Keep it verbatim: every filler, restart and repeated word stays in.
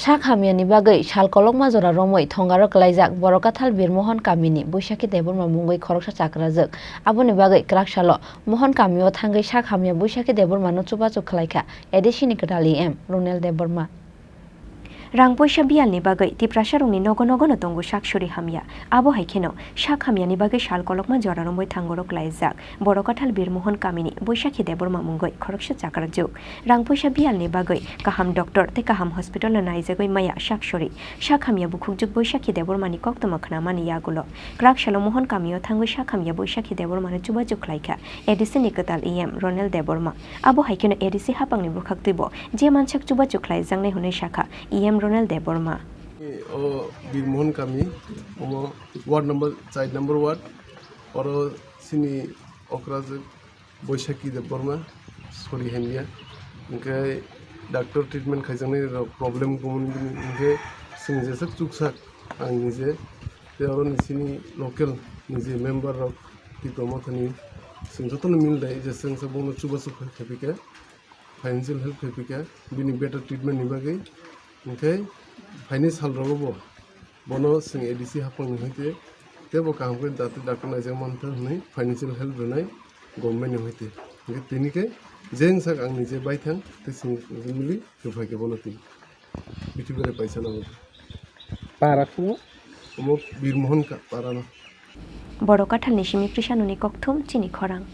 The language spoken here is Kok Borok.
Sak hamyani bagwi sal kolokma jora romwi thongaro kwlaijak Borokathal Birmohon kamini Boishakhi Debbarma mungwi khoroksa chakrajwk. Aboni bagwi kwrak salo Mohon kamio thangwi sak hamya Boishakhi Debbarmano chubachu khlaikha A D C ni kwtal E M Ronel Debbarma. Rang poisa biyalni bagwi Tiprasarokni nogo nogono tongo sak suri hamya. Abo hai kheno sak hamyani bagwi sal kolokma jora romwi thangoro kwlaijak Borokathal Birmohon kamini Boishakhi Debbarma mungwi khoroksa chakrajwk. Rang poisa biyalni bagwi kaham doctor tei kaham hospital-o naijagwi maya sak suri sak hamya bukhukjwk Boishakhi Debbarmani koktwma khnamani yagulo kwrak salo Mohon kamio thangwi sak hamya Boishakhi Debbarmano chubachu khlaikha A D C ni kwtal E M Ronel Debbarma. Abo hai kheno A D C hapangni bwkhaktwibo je mansak chubachu khlaijaknai hwnwi sakha E M Ronel Debbarma. O Birmohon kami, omo ward number, char number ward, oro chini okrajwk Boishakhi Debbarma, sori hamya, hwnkhe doctor treatment khaijaknai rok problem gumon bini, hwnkhe chwng jeswk chuksak ang nije, tei oro ni chini local ni je member rok Tipra Mothani chwng jotono mil dai je chwng se bono chubachu khaipikha. Financial help khaipikha bini better treatment ni bagwi, hwnkhe phaini sal rogo bo bono chwng A D C hapang ni hoite tebo kaham khe jate doctor naijak mantha hwnwi financial help rwnai government ni hoite, hwnkhe tini khe jeng sak ang nije baithang tei chwng mili rwphaikha bono twi bithi belai paisa nango. Para khumo? Omo Birmohon ka-, para no. Borokathalni simi Krishanoni kokthum chini khorang.